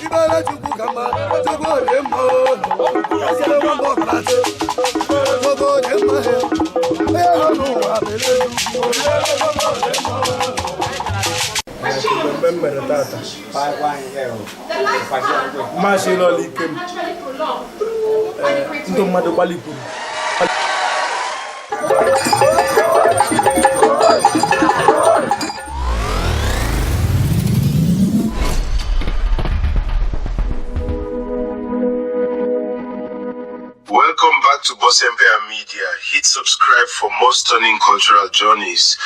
Ibere Chukwu ka mma, Chukwu dị mma o. Esere nwa mbọ ọkara Chukwu dị mma he. Onye nọ n'ụwa bere Chukwu. Mmemme m mere tata mmasị lọla ike m ee, ndụ mmadụ gbalikwuru. Welcome back to Boss Empire Media. Hit subscribe for more stunning cultural journeys.